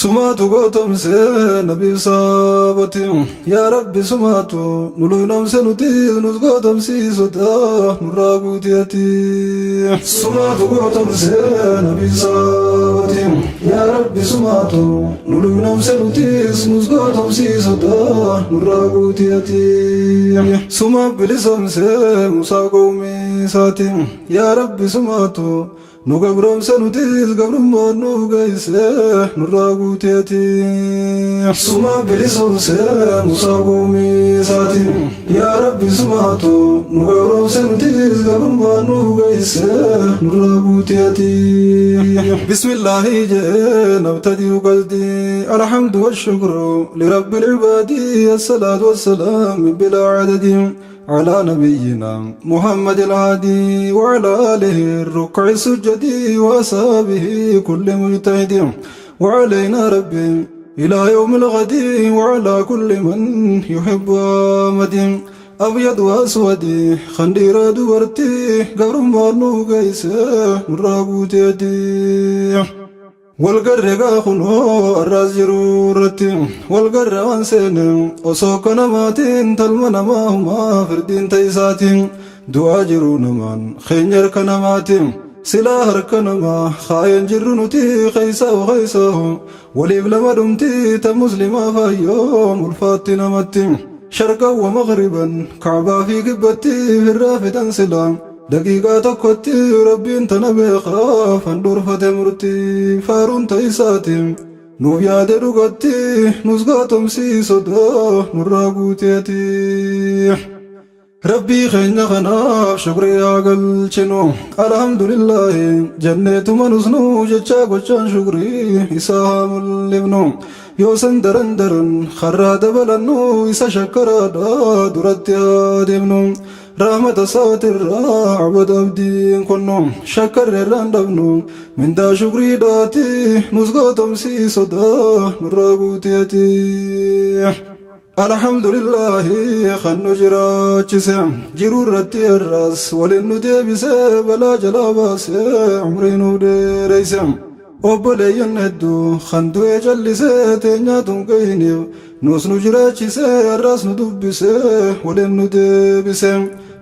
Sumaatu gootomse nabiif saaboti. Yaa Rabbi sumaatu nu luynoomse nutis nus gootomsiisota nurraa guuti ati. Sumaatu gootomse nabiif saaboti. Yaa Rabbi sumaatu nu luynoomse nutis nus gootomsiisota nurraa guuti ati. Suma bilisomse Musaa qawmii isaati. Yaa Rabbi sumaatu nu gabroomse nutis gabrummaan nuuf geesse nurraa guuti ati. Suma bilisomse Musaa qawmii isaati. Yaa Rabbi sumaatu nu gabroomse nutis gabrummaan nuuf geesse nurraa guuti ati. Bismillaahi jee nabtadiu qaldi alhamdu washukru lirabbi العباد الصلاة والسلام بلا عدد على نبينا محمد الهادي وعلى آله الركع السجد وأصحابه كل مجتهد وعلينا ربي إلى يوم الغد وعلى كل من يحب آمد أبيض وأسود خندير dubartii gabrummaan nu geesse nurraa guuteeti. Walgarre gaa kunoo arraas jiru irratti walgarre waan seene osoo akka namaatiin talma namaa humaa firdiin ta'isaatiin du'aa jiru namaan keenya harka namaatiin silaa harka namaa kaayeen jirru nuti keeysaa keeysaa waliif lama dhumti ta muslimaa faayyoom ulfaatti namatti sharqan wa maghriban kaabaa fi kibbatti firraa fixan silaa daqiiqaa tokkotti rabbiin tana beekaa fandhorfate murtii faaruun ta'isaati nuuf yaade dhugatti nus gootomsiisota nurraa guuteeti. Rabbii keenya kanaaf shukrii haa galchinu alhamdulillaahi jenneetuma nusnu jechaa gochaan shukrii isaa haa mul'ifnu yoo san daran daran karraa dabalannu isa shakkaraadha duratti haa deemnu. Rahmata isaatirraa abada abdiin kunnu shakkarre irraan dhabnu mindaa shukriidhaati nus gootomsiisota nurraa guuteeti. Alhamdulillaahi kan nu jiraachise jiruu irratti irraas waliin nu deebise balaa jalaa baase umrii nu dheereyse. Obboleeyyan hedduu kan du'ee callise teenyaa tun gahiniif nus nu jiraachise har'as nu dubbise waliin nu deebise.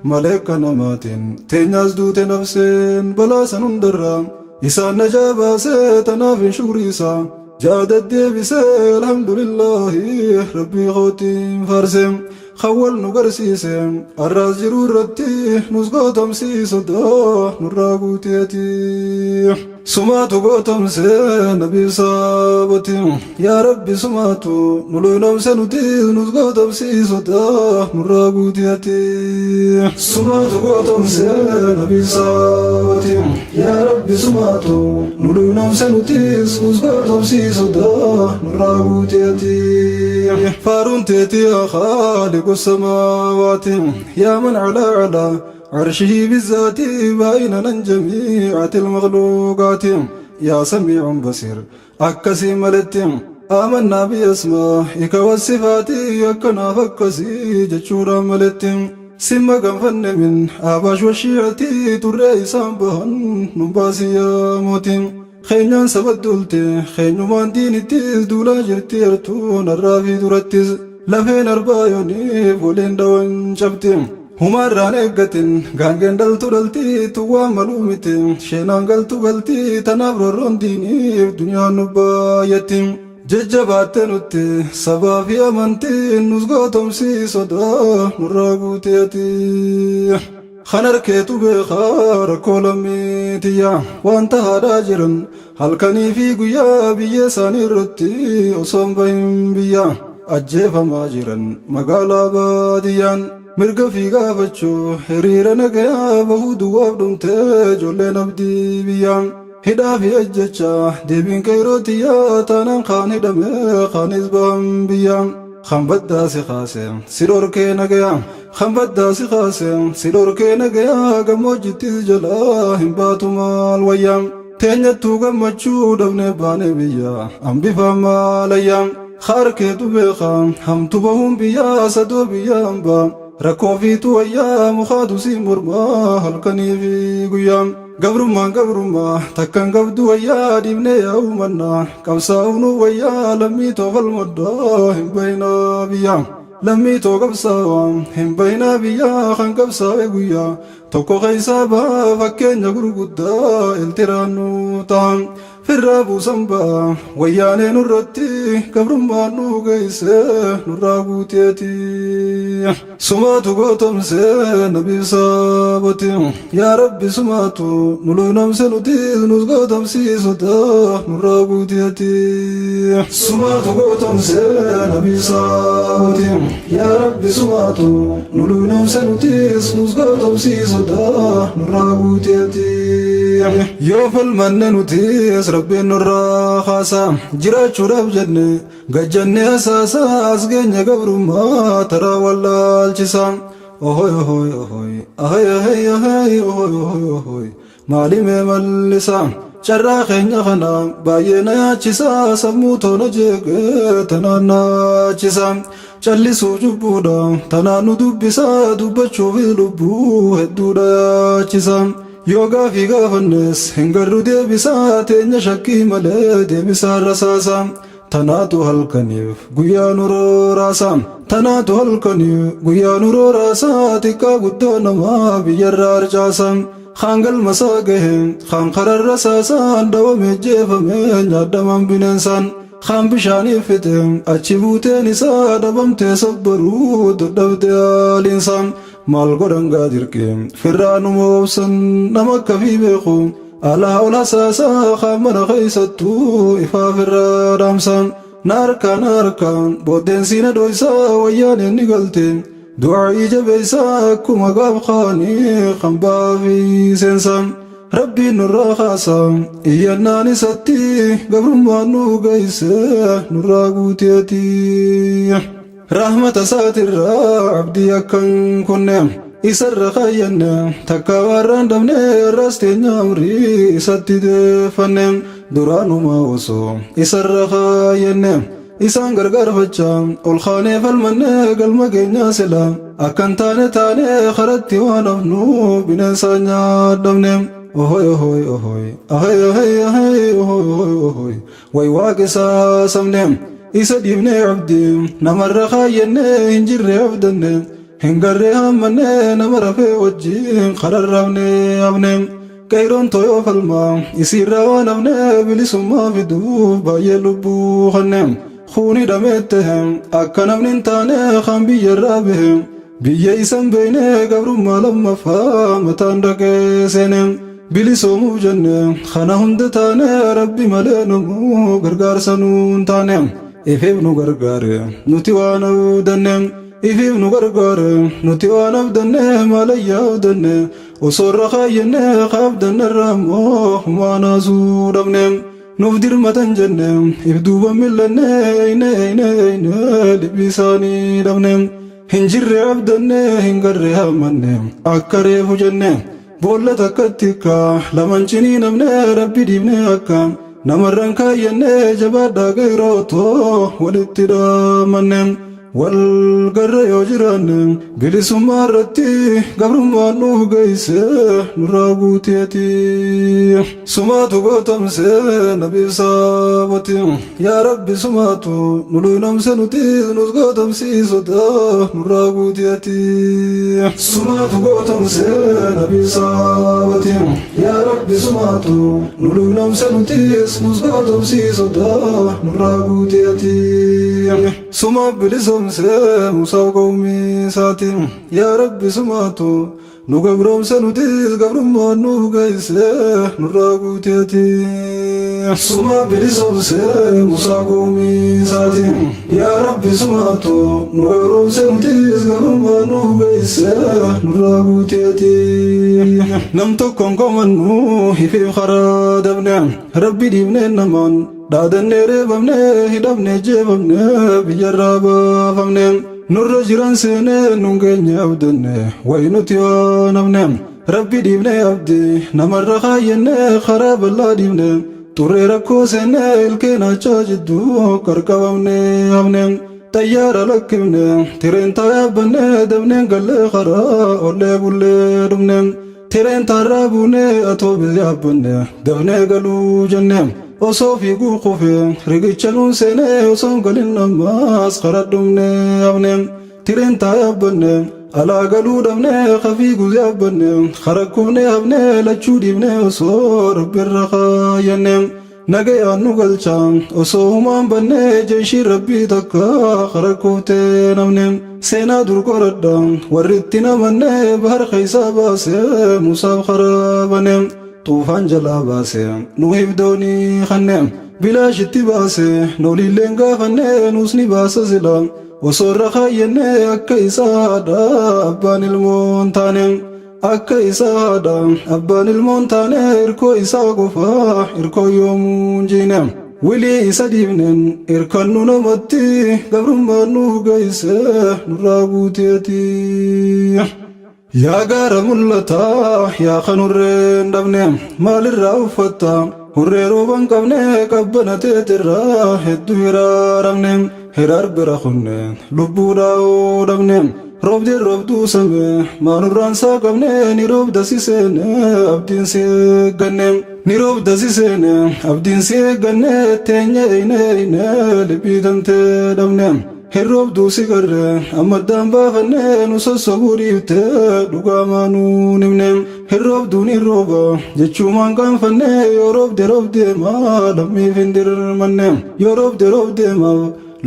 Maleekka namaatiin teenyaas duute nafseen balaa san hundarraa isaan najaa baase tanaaf hin shukriisa. Jaa deddeebise alhamdulillaahi rabbii kootiin faarse. Khawwal nu garsiise har'aas jiruu irratti nus gootomsiisota nurraa guuteeti. Sumaatu gootomse nabiif saaboti yaa Rabbi sumaatu nu luynoomse nuti nus gootomsiisota nurraa guuteeti. Sumaatu gootomse nabiif saaboti yaa Rabbi sumaatu nu luynoomse nuti nus gootomsiisota nurraa guuteeti. Faaruun teeti yaa خالق السماوات يا من على على عرشه بالذات باينا جميع المخلوقات يا سميع بصير أكسي ملت آمنا بأسمائك والصفات يكنا فكسي جتشورا ملت سما قنفن من آباش والشيعة تري سامبهن نباسي يا موتين Keenyaan saba duulte keenyumaan diinittis duulaa jirti ertuun har'aa fi durattis lafeen arbaa yooniif waliin dhawan cabte. Humaarraan eeggatin gaangeen dhaltu dhalti tuwwaa maluu miti sheenaan galtu galti tanaaf roorroon diiniif duniyaan nu baay'atti. Jajjabaatte nutti sabaa fi amantiin nus gootomsiisota nurraa guuteeti. Kan harkeetu beekaa rakkoo lammiitiyya wanta haadhaa jiran halkanii fi guyyaa biyya isaanii irratti osoo hin bahin biyya ajjeefamaa jiran magaalaa baadiyyaan mirga fi gaafachuu hiriira nagayaa bahuu duwwaaf dhumtee ijoolleen abdii biyyaa hidhaa fi ajjecha deebiin qeeroottiyyaa taanaan kaan hidhame kaanis bahan biyyaa kan baddaa si kaase si dhorkee nagayaa kan baddaa si kaase si dhorkee nagayaa gammoojjittis jalaa hin baatu maal wayyaa teenyattuu gammachuu dhabne baane biyya hambifaa maalayyaa harkeetu beekaa hamtu bahuun biyyaa sadoo biyya hambaa rakkoo fiitu wayyaa mukaatu si mormaa halkanii fi guyyaa. Gabrummaan gabrummaa takkan qabdu wayyaa dhiibnee yaa'uu mannaa qabsaa'uu nu wayyaa lammii too falmaddaa hin bayinaa biyyaa. Lammii too qabsaa'aa hin bayinaa biyyaa kan qabsaa'e guyyaa tokko keessaa baha fakkeenya gurguddaa iltiraan nu ta'a. Firraa buusan ba'a wayyaanee nurratti gabrummaan nu geesse nurraa guuteeti. Sumaatu gootomse nabiif saaboti yaa rabbi sumaatu nu luunamse nutis nus gootomsiisota nurraa guuteeti. Sumaatu gootomse nabiif saaboti yaa rabbi sumaatu nu luunamse nutis nus gootomsiisota nurraa guuteeti. Yoo falmanne nutis rabbiin nurraa kaasa jiraachuudhaaf jenne gajjannee asaasa as geenye gabrummaa taraa wallaalchisa. Ohoy ohoy ohoy ahay ahay ahay ohoy ohoy ohoy maalimee mallisa. Carraa keenya kana baay'ee na yaachisa sammuu toona jeeqee tanaan naachisa. Callisuu cubbuudha tanaan nu dubbisa dubbachuufis lubbuu hedduudha yaachisa. Yoo gaafii gaafannes hin garru deebisa teenya shakkii malee deebisaan rasaasa. Tanaatu halkaniif guyyaa nu rooraasa. Tanaatu halkaniif guyyaa nu rooraasa xiqqaa guddaa namaa biyyarraa harcaasa. Kaan galma isaa gahe kaan kararra saasaan dhawame jeefame nyaadhamaan bineensaan. Kaan bishaaniif fixe achi buuteen isaa dhabamtee sabbaruu dadhabde haaliinsa. Maal godhan gaa dirqee firraa nu moobsan nama akka fi beeku. Alaa ol hasaasaa kaan mana keessattuu ifaa firraa dhaamsa. Na harkaa na harkaa booddeen siina dhoysaa wayyaan inni galte. Du'aa'ii jabeessaa akkuma gaaf kaanii kan ba'aa fi seensa. Rabbiin nurraa kaasa iyyannaan isatti gabrummaan nu geesse nurraa guuteeti. Rahmata isaatirraa abdii akkan kunne isarra kaayyanne takka warraan dhabne irras teenya amrii isatti deeffanne duraanuma osoo isarra kaayyanne isaan gargaarfachaa ol kaanee falmanne galma keenyaa sila akkan taane taane karatti waan hafnu bineensaan nyaadhamne. Ohoy ohoy ohoy ahay ahay ahay ohoy ohoy ohoy way waaqisa sabne isa dhiibne abdii namarra kaayyanne hin jirre abdanne hin garree hammanne nama rafee wajjin kararraafne hafne. Qeeroon tooyoo falmaa isiirraa waan hafne bilisummaa fiduuf baay'ee lubbuu kanne. Kuuni dhameette akka namni hin taane kan biyyarraa bahe biyya isan beeyne gabrummaa lammaffaa mataan dhaqee seene. Bilisoomuuf jenne kana hunda taane rabbi malee namuu gargaarsa nuun taane. Ifiif nu gargaare nuti waan abdanne ifiif nu gargaare nuti waan abdanne maalayyaa abdanne osoo irra kaayyenne kaabdanne irraa immoo humaa naasuu dhabne. Nuuf dirmatan jenne if duuba millanne eyne eyne eyne libbi isaanii dhabne. Hin jirre abdanne hin garre hammanne akka reefu jenne. Boolla takkatti akka laman cinii namne rabbi dhiibne akka namarran kaayyanne jabaadhaa qeerrootoo walitti dhaamanne. Wal garra yoo jiraanne bilisummaa irratti gabrummaan nuuf geesse nurraa guuteeti. Sumaatu gootamse nabiif saaboti yaa rabbi sumaatu nu luunamse nutis nus gootamsiisota nurraa guuteeti. Sumaatu gootamse nabiif saaboti yaa rabbi sumaatu nu luunamse nutis nus gootamsiisota nurraa guuteeti. Suma bilisoomse Musaaf qawmii isaati yaa rabbi sumaatu nu gabroomse nutis gabrummaan nuuf geesse nurraa guuteeti. Suma bilisoomse Musaa qawmii isaati yaa rabbi sumaatu nu gabroomse nutis gabrummaan nuuf geesse nurraa guuteeti. Nam tokkoon komannu ifiif karaa dabne rabbi dhiibnee namaan dhaadannee reebamne hidhamne jeefamne biyyarraa baafamne nurra jiran seenee nun geenye abdanne way nuti waan hafne rabbi dhiibne abdi namarra kaayyenne karaa bal'aa dhiibne xurree rakkoo seenne ilkeen achaa jidduu qarqabamne hafne xayyaara lakkifne tireentaa yaabbanne dabneen gallee karaa ollee bullee dhumne. Tireen taarraa buunee atoobis yaabbanne dafnee galuu jenne osoo fiiguu kufee riqicha nuun seenee osoo hin galin ammaas karaa dhumnee hafne. Tireen taa yaabbanne alaa galuu dhabne kafiigus yaabbanne kara kufnee hafne lachuu dhiibne osoo rabbirra kaayyanne. Nagayaan nu galcha osoo humaan banne jeeshii rabbii takka kara kuftee namne. Seenaa dur qoradha warri itti namanne bahar keeysaa baase Musaaf karaa bane. Xuufaan jalaa baase nuhiif doonii kanne bilaashitti baase nooliilleen gaafanne nuus ni baasa sila osoo irra kaayyenne akka isaadha abbaan ilmoon taane. Akka isaadha abbaan ilmoon taane irkoo isaa qofa irkoo yoomuu hin jiine. Wilii isa dhiibneen irkannu namatti gabrummaan nuuf geesse nurraa guuteeti. Yaa gaara mul'ataa yaa kan hurree hin dhabne maalirraa uffatta hurree rooba hin qabne qabbana teetirraa hedduu hiraaramne hiraar bira kunne lubbuudhaa dhabne roobdeen roobduu same maalurraan saaqamne ni roobda si seene abdiin si eegganne ni roobda si seene abdiin si eegganne teenya eyne eyne liphii tantee dhabne. Hin roobduu si garre ammaddaan baafanne nu sossobuu dhiifte dhugaa maanuu himne. Hin roobduun hin rooba jechuumaan qaanfanne yoo roobde roobdeema lammiif hin dirmanne yoo roobde roobdeema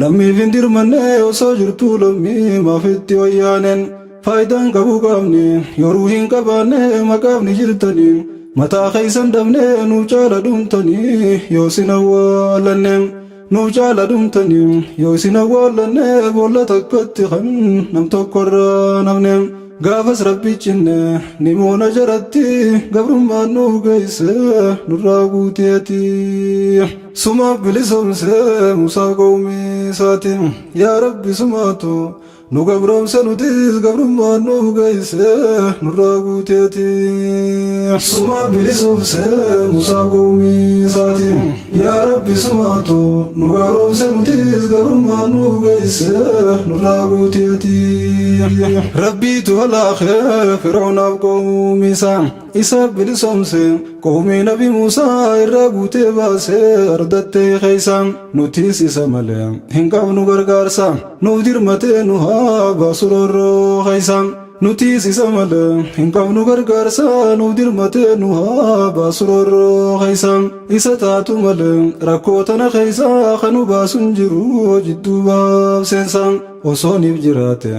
lammiif hin dirmanne osoo jirtuu lammii maaf itti wayyaaneen. Faayidaan qabu qaamni yeroo hin qabaanne maqaaf ni jirtanii mataa keeysan dhabne nuuf caala dhumtanii yoo isin awwaalanne. Nuuf caala dhumtanii yoo isin awwaalanne boolla takkatti kan nam tokkorraa namne. Gaafas rabbi cinne ni moona jaratti gabrummaan nuuf geesse nurraa guuteeti. Sumaaf bilisoomse Musaa qawmii isaati yaa rabbi sumaatu nu gabroomse nutis gabrummaan nuuf geesse nurraa guuteeti. Sumaaf bilisoomse Musaa qawmii isaati yaa rabbi sumaatu nu gabroomse nutis gabrummaan nuuf geesse nurraa guuteeti. Rabbiitu halaakee Fir'aunaaf qawmii isaa isaaf bilisoomse qawmii nabi Musaa irraa guutee baase ardattee keeysa nutis isa malee hin qabnu gargaarsa nuuf dirmatee nu haa baasu roorroo keeysa. Nutis isa malee hin qabnu gargaarsa nuuf dirmatee nu haa baasu roorroo keeysa. Isa taatu malee rakkoo tana keeysa kan nu baasu hin jiru jidduu baaf seensa. Osoo niif jiraate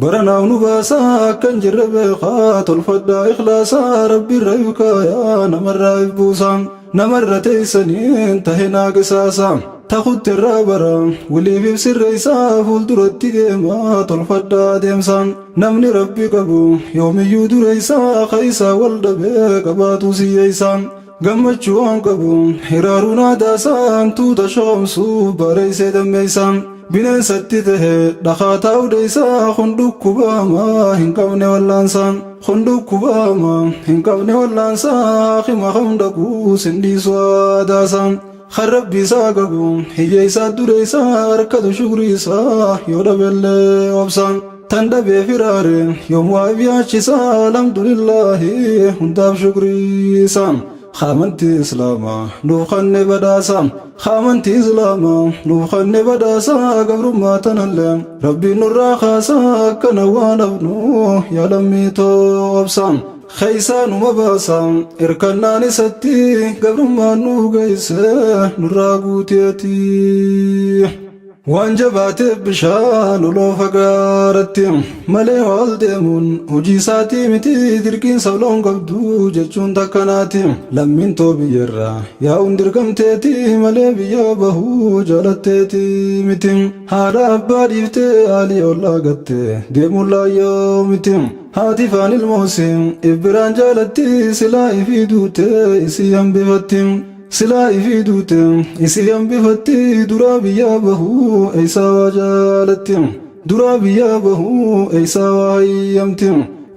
baranaaf nu baasa akka hin jirre beekaa tolfadhaa ikhlaasa rabbiirra if kaayaa namarraa if buusa. Namarra teessaniin tahe naa qisaasa. Takutti irraa bara wiliif if sirreessa fuulduratti deema tolfadhaa deemsa. Namni rabbi qabu yoomiyyuu dureessa ka isaa wal dhabee qabaatu siyyeessa. Gammachuu waan qabu hiraaruun aadaasaan tuuta shoomsuuf bareessee dammeessa. Bineensatti tahe dhakaa taa'u deessa kun dhukkubaama hin qabne wallaansa. Kun dhukkubaama hin qabne wallaansa haakima kam dhaquu sin dhiisu aadaasa. Kan rabbi isaa qabu hiyyeessaa dureessa harkatu shukrii isaa yoo dhabellee obsa. Tan dhabee firaare yoom waa if yaachisa alhamdulillaahi hundaaf shukrii isaa. Amantii islaamaa nuuf kanne badhaasa. Amantii islaamaa nuuf kanne badhaasa gabrummaa tanallee rabbiin nurraa kaasa akkana waan hafnu yaa lammii obsa. Keeysaa numa baasa irkannaan isatti gabrummaan nuuf geesse nurraa guuteeti. Waan jabaateef bishaan oloofa gaaratti malee ol deemuun hojii isaatii miti dirqiin sabloon qabdu jechuun takkanaati. Lammiin too biyyarraa yaa'uun dirqamteeti malee biyya bahuu jaalatteeti miti. Haadha abbaa dhiiftee haalii ollaa gatte deemuun laayyoo miti. Haati faan ilmoose if biraan jaalatti silaa ifii duute isii hambifatti. Silaa ifii duute isii hambifatti duraa biyyaa bahuu eeysaa waa jaalatti. Duraa biyyaa bahuu eeysaa waa hayyamti.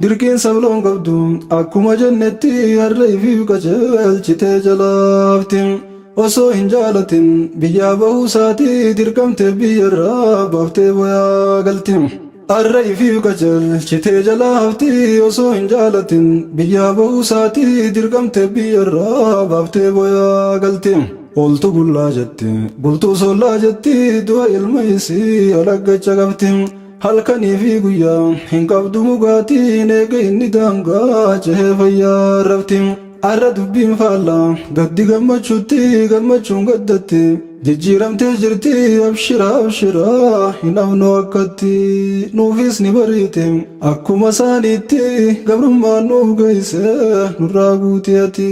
Dirqiin sabloon qabdu akkuma jennetti har'a ifiif qajeelchitee jalaafti. Osoo hin jaalatin biyyaa bahuu isaatii dirqamtee biyyarraa baaftee boyaa galti. Arra ifiif qajeelchitee jalaa hafti osoo hin jaalatin biyyaa bahuu isaatii dirqamtee biyyarraa baaftee boyaa galti. Ooltu bullaa jetti bultuu sollaa jetti du'a ilma isii alaggacha qabdi. Halkanii fi guyyaa hin qabdu mugaatiin eega inni daangaa cehee fayyaa rafti. Arra dubbiin faallaa gaddi gammachuutti gammachuun gaddatti jijjiiramtee jirti abshira abshira hin hafnu akkatti nuufis ni bariite akkuma isaaniitti gabrummaan nuuf geesse nurraa guuti ati.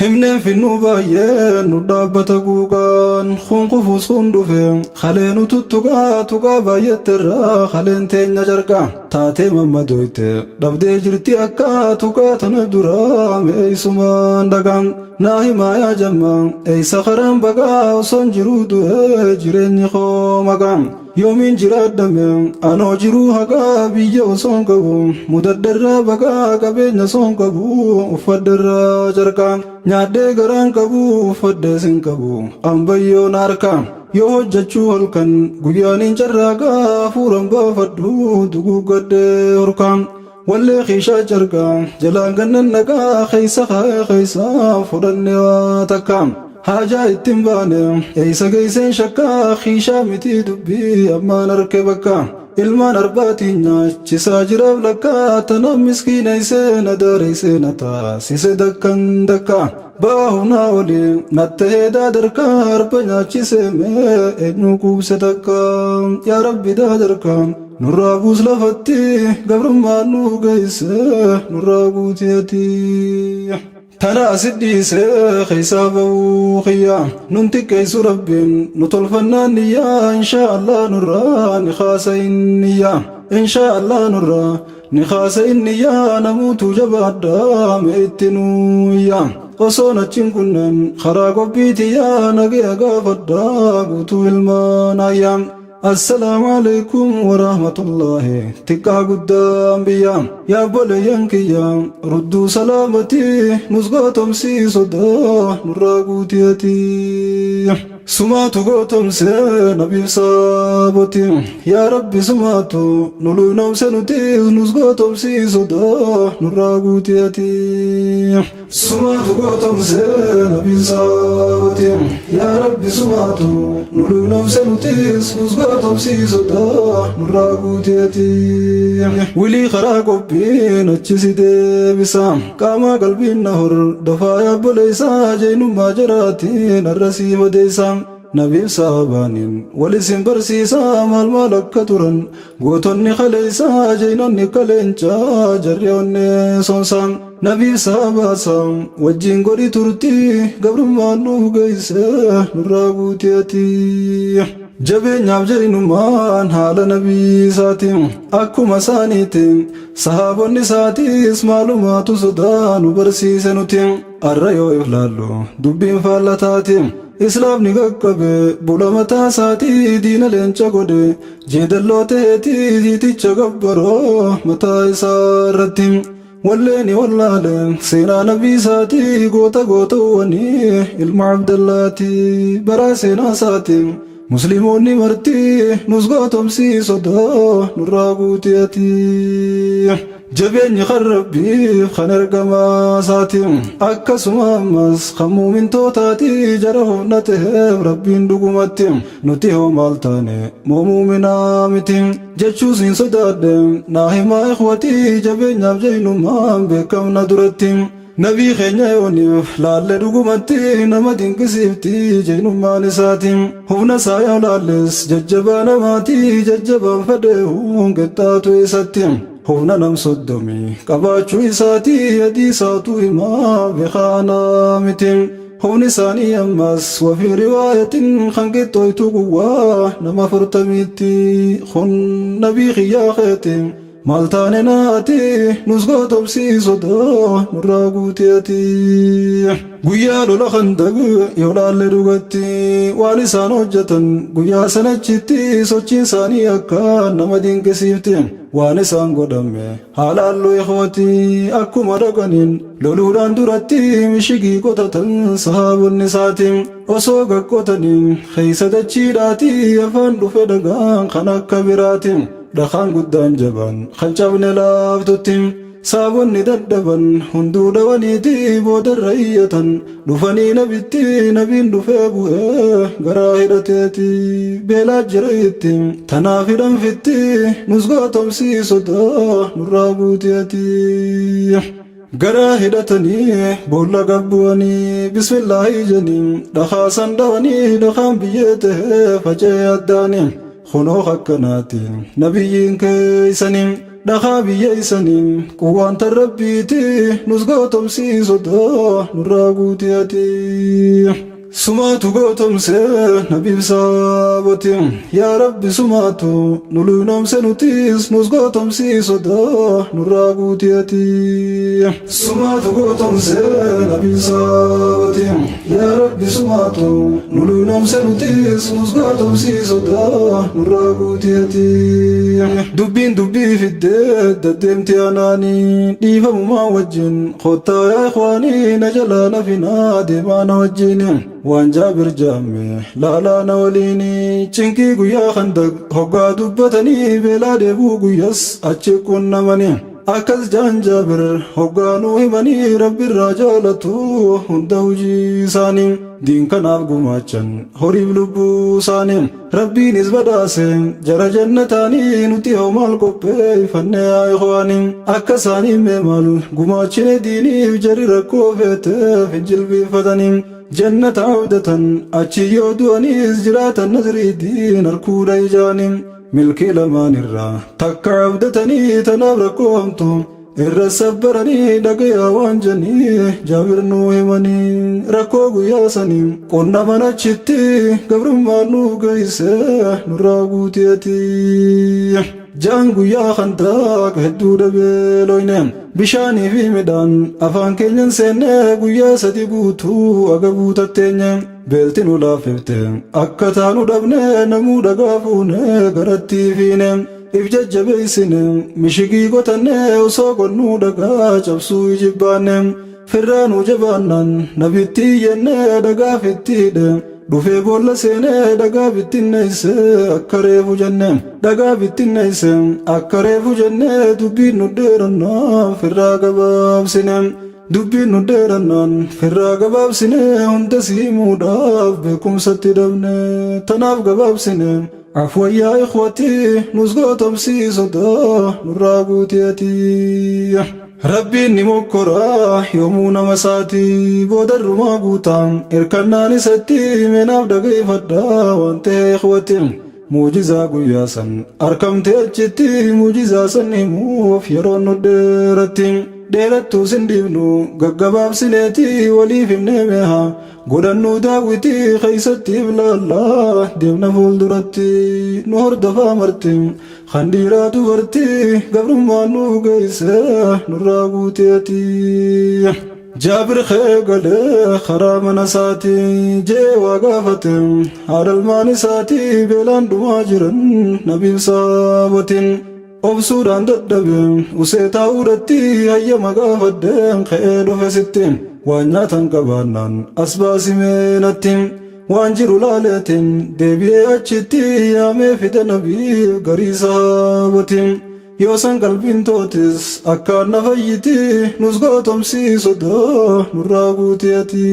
Himneen finnuu baay'ee nu dhaabbata quuqaan kun kufuus kun dhufe kalee nu tuttuqaa tuqaa baay'atterraa kaleen teenya carqaa taatee mammadoyte dhabdee jirti akka tuqaa tana duraa meeysumaan dhagaan naa himaa yaa jammaa eeysa karaan baqaa osoon jiruu du'ee jireenyi koo maqaa yoomiin jiraadhame anoo jiruu haqaa biyya osoon qabu mudaddarraa baqaa qabeenya osoon qabu uffaddarraa carqaa nyaadhee garaan qabu uffadhee sin qabu ambayyoon harkaa yoo hojjechuu halkan guyyaan hin carraaqaa hafuuran baafadhu duguuggadhee horkaa wallee kiishaa carqaa jalaan gannan naqaa keessa kaa'ee keessa fudhanne waa takka haajaa ittiin baane eessa geesseen shakkaa kiishaa miti dubbii ammaan harke bakka ilmaan arbaatiin nyaachisaa jiraaf lakkaa tana miskiina isee na daareessee na taasise dakkan dakka ba'aa humnaa olii nattahee daadarkaa arba nyaachisee mee eenyu quubse takka yaa rabbi daadarkaa nurraa buus lafatti gabrummaan nu geesse nurraa guuti ati. Tana asit dhiise keessaa ba'uu kiyya nun xiqqeessu rabbiin nu tolfannaan niyyaa inshaa Allah nurraa ni kaasa inniyyaa inshaa Allah nurraa ni kaasa inniyyaa namuutu jabaadhaa mee itti nuuyyaa osoon achiin kunnen karaa qophiitiyyaa nagaya gaafadhaa guutuu ilmaan ayyaa. Assalaamu alaikum warahmatullahi xiqqaa guddaan biyya yaa obboleeyyan kiyya rudduu salaamatii nus gootomsii sodaa nurraa guuti ati. Sumaatu gootomse nabiif saaboti yaa rabbi sumaatu nu luynoomse nuti nus gootomsii sodaa nurraa guuti ati. Sumaatu gootomse nabiif saaboti yaa rabbi sumaatu nu luynoomse nutis nus gootomsii sodaa nurraa guuti ati. Wilii karaa qophiin achi si deebisa qaama qalbiin na hordofaa yaa obboleessaa jeenummaa jiraatiin har'a sii odeessa. Nabiif saabaaniin wal isin barsiisaa maal maal akka turan gootonni kaleessaa jeenonni kaleencaa jarri onnee soonsaa. Nabiif saabaasaa wajjin godhi turtii gabrummaan nuuf geesse nurraa guuti ati. Jabeenyaaf jeenummaan haala nabii isaati akkuma isaaniiti sahaabonni isaatiis maalumaatu sodaa nu barsiise nuti arra yoo iflaallu dubbiin faallataati. Islaamni qaqqabe bula mataa isaatii diina leenca godhe jeedalloo ta'eetii tiiticha gabbaroo mataa isaa irratti. Walleeni wallaale seenaa nabii isaatii goota gootawwanii ilma Abdallaati baraa seenaa isaati. Musliimoonni marti nus gootomsii sodaa nurraa guuti ati. Jabeenyi kan rabbiif kan ergamaa isaati akkasuma ammas kan muumintootaati jara humna ta'eef rabbiin dhugumatti nuti hoo maal taane moo muuminaa miti jechuus hin sodaadhe naa himaa ikhwatii jabeenyaaf jeenummaan beekamna duratti. Nabii keenya yooniif laalle dhugumatti nama dinqisiifti jeenummaan isaati. Humna isaa yoo laalles jajjabaa namaati jajjabaan fedheehuun qixxaatu isatti. Humna nam 30 qabaachuu isaati adii isaatu himaa beekaanaa miti. Humni isaanii ammas wafii riwaayatin kan qixxooytu quwwaa nama 40tti kun nabii kiyyaa keeti. Maal taane naati nus gootomsii sodaa nurraa guuti ati. Guyyaa lola Khandaq yoo laalle dhugatti waan isaan hojjetan guyyaa sanachitti sochiin isaanii akka nama dinqisiifti. Waan isaan godhame haalaallu ikhwati akkuma dhaqaniin loluudhaan duratti mishigii qotatan sahaabonni isaati. Osoo gaqqotanii keessa dachiidhaati afaan dhufe dhagaan kan akka biraati. Dhakaan guddaan jabaan kan cabne laaftutti. Saabonni dadhaban hunduu dhawaniiti boodarra iyyatan dhufanii nabitti nabiin dhufee bu'ee garaa hidhateeti beelaa jira itti tanaaf hidhanfitti nus gootomsii sodaa nurraa guuti ati. Garaa hidhatanii boolla gabbu'anii bismillaahi janii dhakaa san dhawanii dhakaan biyyee tahee faca'ee addaanii kunoo akkanaati nabiyyiin keeysanii dhakaa biyya isanii quwwaan tan rabbiiti nus gootomsii sodaa nurraa guuti ati. Sumaatu gootomse nabiif saaboti yaa rabbi sumaatu nu luynoomse nutis nus gootomsii sodaa nurraa guuti ati. Sumaatu gootomse nabiif saaboti yaa rabbi sumaatu nu luynoomse nutis nus gootomsii sodaa nurraa guuti ati. Dubbiin dubbii fiddee daddeemti anaanii dhiifamumaa wajjin kottaa yaa ikhwaanii na jalaa nafinaa deemaa na wajjin. Waan Jaabir jaamme laalaa na waliini cinqii guyyaa Khandaq hoggaa dubbatanii beelaa deebuu guyyas achi qunnamanii akkas jaan Jaabir hoggaa nuu himanii Rabbirraa jaalatu hunda hujii isaanii diin kanaaf gumaachan horiif lubbuu isaanii Rabbiinis badhaase jara jannataanii nuti hoo maal qopheeffanne yaa ikhwaanii akka isaanii mee maal gumaachine diiniif jarri rakkoo feeteef hin jilbiiffatanii jannata abdatan achi yoo du'aniis jiraatan nasrii diin harkuudha ijaanii milkii lamaan irraa takka abdatanii tanaaf rakkoo hamtu irra sabbaranii dhagayaa waan janii Jaabir nuu himanii rakkoo guyyaa sanii qunnaman achitti gabrummaan nuuf geeyse nurraa guuteeti. Ja'an guyyaa Khandaq hedduu dhabeeloyne bishaanii fi midhaan afaan keenyan seenne guyyaa sadi guutuu agabuu tatteenye beelti nu laaffifte akka taanu dhabne namuu dhagaa fuune garatti fiine if jajjabeessine mishigii qotanne osoo qonnuu dhagaa cabsuu ijibbaanne firraa nu jabaannaan nabitti iyyenne dhagaa fittiidhe dhufee boolla seenee dhagaa bittinneesse akka reefu jenne dhagaa bittinneesse akka reefu jenne dubbiin nu dheerannaan firraa gabaabsine dubbiin nu dheerannaan firraa gabaabsine hunda siimuudhaaf beekumsatti dhabne tanaaf gabaabsine afwan yaa ikhwati nus gootomsii sodaa nurraa guuti ati. Rabbiin ni mokkoraa yoomuu nama isaati boodarrumaa guutaa hirkannaan isatti meenaaf dhageeffadhaa waan ta'e ikhwati muujizaa guyyaa san arkamte achitti muujizaa san himuuf yeroon nu dheeratti dheerattuu sin dhiibnu gaggabaabsineeti waliif himnee meeha godhannuu daawwitii keeysatti iblaallaa deemna fuulduratti nu hordofaa marti kan dhiiraa dubartii gabrummaan nu geeyse nurraa guuteeti. Jaabir kee galee karaa mana isaatii jee waa gaafate haadha ilmaan isaatii beelaan dhumaa jiran nabiif saabotiin obsuudhaan dadhabe usee taa'uudhatti hayyama gaafadheen ka'ee dhufe sitti waan nyaatan qabaannaan as baasimee natti waan jiru laaleetiin deebi'ee achitti yaamee fide nabiif garii saabotiin yoo san qalbiin tootis akkaan na fayyiti nus gootomsii sodaa nurraa guuti ati.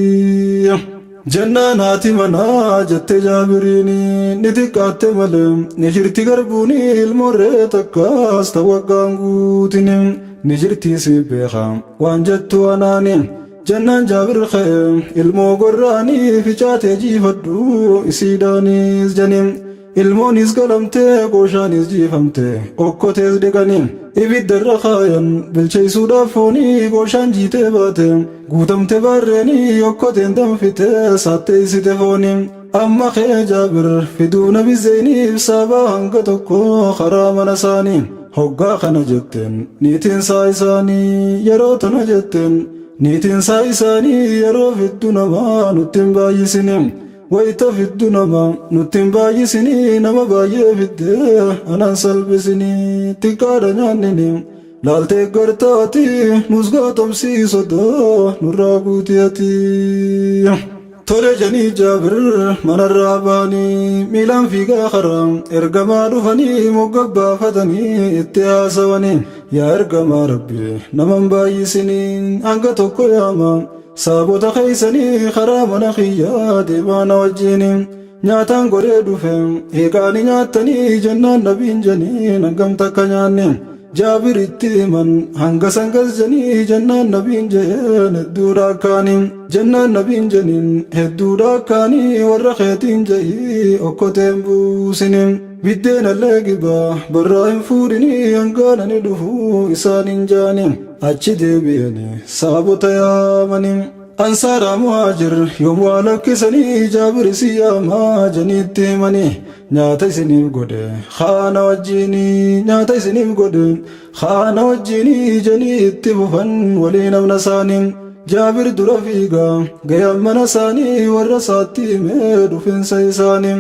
Jennaan haati manaa jette Jaabiriini ni xiqqaatte malee ni jirti garbuuni ilmoorree takkaas ta waggaan guutini ni jirti si beeka waan jettu anaani. Jennaan Jaabir ka'e ilmoo gorraanii ficaatee jiifadhu isiidhaanis jani ilmoonis qalamtee qooshaanis jiifamte okkotees dhiqanii ibidda irra kaayan bilcheessuudhaaf foonii qooshaan jiitee baate guutamte baarreenii okkoteen danfite saatteessite foonii amma kee Jaabir fiduu nabi Zeyniif saabaa hanga tokko karaa mana isaanii hoggaa kana jetteen niitiin saa isaanii yeroo tana jetteen niitiin saa isaanii yeroo fiddu namaa nutti hin baay'isine wayita fiddu nama nutti hin baay'isini nama baay'ee fidde anan salphisini xiqqaadha nyaannini laaltee gartaati nus gootomsii sodaa nurraa guuti ati. Tole janii Jaabir manarraa ba'anii miilaan fiigaa karaa ergamaa dhufanii mogga baafatanii itti haasawanii, yaa ergamaa Rabbi, naman baay'isinii, hanga tokko yaama saabota keeysanii, karaa mana kiyyaa deemaa, na wajjiini nyaataan godhee dhufe, hiiqaani nyaattanii jennaan, nabiin janiin hangam takka nyaanne? Jaabir itti himan, hanga sangas janii jennaan, nabiin jeen hedduudha akkaanii jennaan, nabiin janiin hedduudha akkaanii, warra keetiin jahii okkoteen buusini, biddeenallee gibaa barraa hin fuudhinii hangaanani dhufu isaaniin jaani. Achi deebi'anii saabota yaamanii, ansaaraa muhaajir yoom waa lakkisanii, Jaabir si yaamaa janiitti himanii, nyaata isiniif godhe haana wajjiinii, nyaata isiniif godhe haana wajjiinii janii itti fufan walii namna isaanii. Jaabir dura fiigaa gayan mana isaanii, warra isaatti himee dhufinsa isaanii,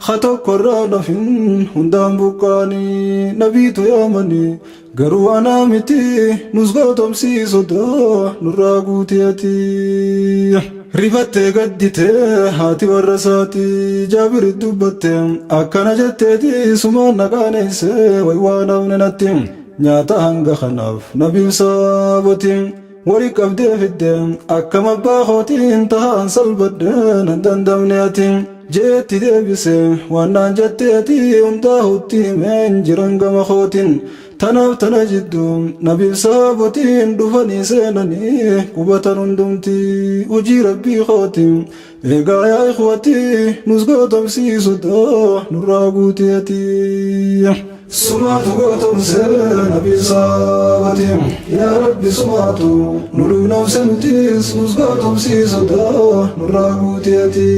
ha tokkorraa dhafin hundaan buqqaanii nabiitu yaamanii, garuu anaa miti, nus gootomsii sodaa nurraa guuteeti. Rifattee gadditee haati warra isaati Jaabir dubbatte, akkana jetteeti: sumaan naqaaneesse, way waa namni natti nyaata hanga kanaaf nabiif saaboti wali qabdee fidde, akkam abbaa kootiin tahaan salbadhe, nan dandamne ati jeetti deebise. Waan naan jetteeti hundaa hutti himeen jiran gama kootiin. Tanaaf tana jidduu nabiif saabotiin dhufanii seenanii qubatan hundumti hojii Rabbii kootiin. Egaa yaa ikhwati, nus gootomsiisuta nurraa guuteeti. Sumaatu gootomse nabiif saabotiin, yaa Rabbi, sumaatu nu luunomse, nutis nus gootomsiisuta nurraa guuteeti.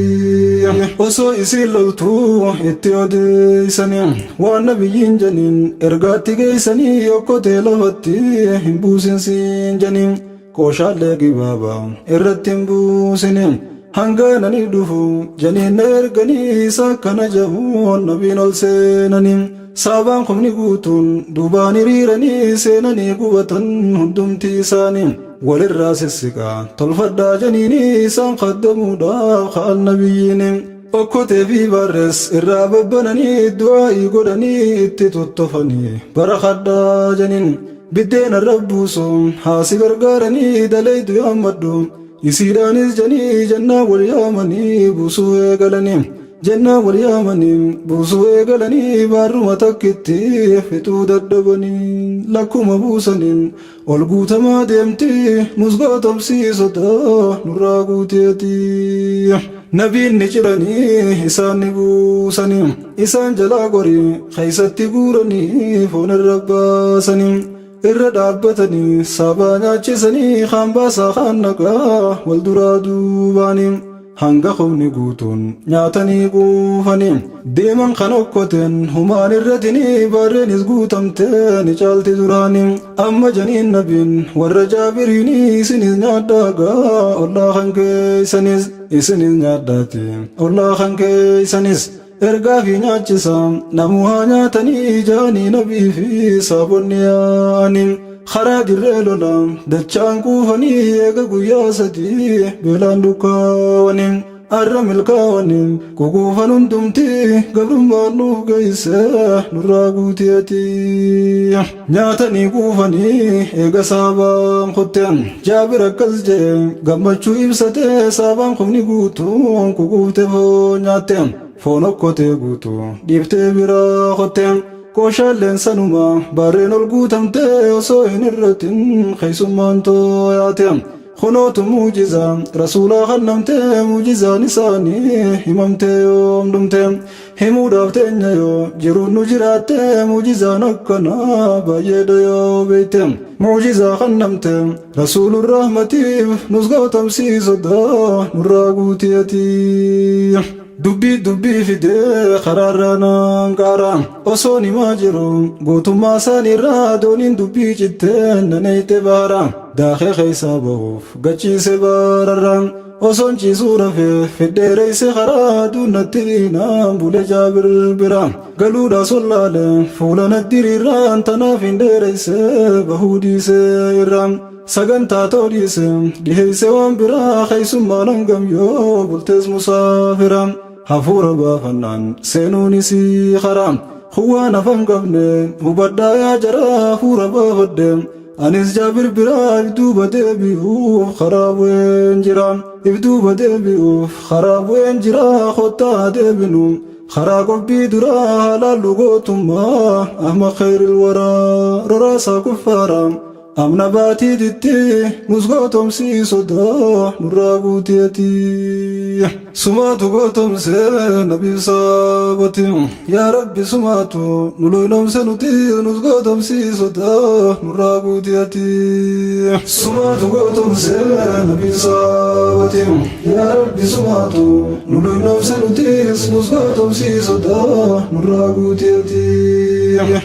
Osoo isiin loltuu itti odeessanii waan nabiyyiin janiin ergaatti geessanii, okkotee lafatti hin buusin siin janiin, qooshaallee gibaaba irratti hin buusini hanga nani dhufu janiin na erganii, isa akkana jahuun nabiin ol seenanii, saabaan kumni guutuun duubaan hiriiranii seenanii qubatan. Hundumti isaanii walirraa sissiqaa tolfadhaa janiini, isaan kaddamuudhaaf ka'an. Nabiyyiin okkotee fi barrees irraa babbananii du'aa'ii godhanii itti tottofanii bara kadhaa janiin, biddeena irra buusu haasi gargaaranii daleeydu yaammadhu isiidhaanis janii jennaan, wal yaamanii buusuu eegalanii jennaan, wal yaamanii buusuu eegalanii, baarruma takkitti fixuu dadhabanii, lakkuma buusaniin ol guutamaa deemti. Nus gootomsiisota nurraa guuteeti. Nabiin ni ciranii isaan ni buusanii, isaan jalaa gorii keeysatti guuranii foon irra baasanii irra dhaabbatanii sabaa nyaachisanii, kaan baasaa kaan naqaa wal duraa duubaanii hanga humni guutuun nyaatanii quufanii deeman. Kan okkoteen humaan irratinii barreenis guutamtee ni caalti duraanii. Amma janiin nabiin warra Jaabiriinii, isinis nyaadhaagaa ollaa kan keeysanis, isinis nyaadhaati ollaa kan keeysanis ergaa fi nyaachisa, namuu haa nyaatanii jaanii nabii fi saabonni yaa'anii karaa dirree lola dachaan quufanii, eega guyyaa 3 beelaan dukkaawanii arra milkaawanii kukuufan hundumti, gabrummaan nuuf geeyse nurraa guuteeti. Nyaatanii quufanii eega saabaan kutteen, Jaabir akkas jee gammachuu ibsate: saabaan kumni guutuun kukuufte foon nyaatte, foon okkotee guutuu dhiiftee biraa kotteen, qooshaalleen sanuma barreen ol guutamte osoo hin irratin keessummaan tooyaate. Kunootu muujizaa rasuulaa kannamte, muujizaan isaanii himamte yoom dhumte? Himuudhaaf teenya yoo jiruun nu jiraatte, muujizaan akkanaa baay'eedha yoo beekte. Muujizaa kannamte rasuulun rahmatiif nus gootamsiisota nurraa guuteeti. Dubbii dubbii fidee karaarraa naan qaara, osoon himaa jiru gootummaa isaaniirraa dooniin dubbii cittee naneeyte baara daakee keessaa ba'uuf gachiise baararra, osoon ciisuu rafee fidheereyse karaa duunatti diinaan bule. Jaabir bira galuudha sollaale fuula naddiriirraan, tanaaf hin dheereyse bahuu dhiise irra. Sagantaa too dhiise dhiheeyse waan biraa keeysummaan hangam yoo bultees musaafira. Hafuura baafannaan seenuun isii karaa. Huwaan hafan qabne hubadhaa yaa jaraa hafuura baafadhe. Anis Jaabir biraa if duuba deebi'uuf karaa bu'een jira. If duuba deebi'uuf karaa bu'een jira kottaa deebinu. Karaa qobbii duraa haalaallu gootummaa ahma khayril waraa roraasaa kuffaara. Amna baatiititti nus gootomsii sodaa nurraa guuteeti. Sumaatu gootomse nabiif saabati. Yaa Rabbi sumaatu nu loynomse nuti nus gootomsii sodaa nurraa guuteeti. Sumaatu gootomse nabiif saabati. Yaa Rabbi sumaatu nu loynomse nutis nus gootomsii sodaa nurraa guuteeti.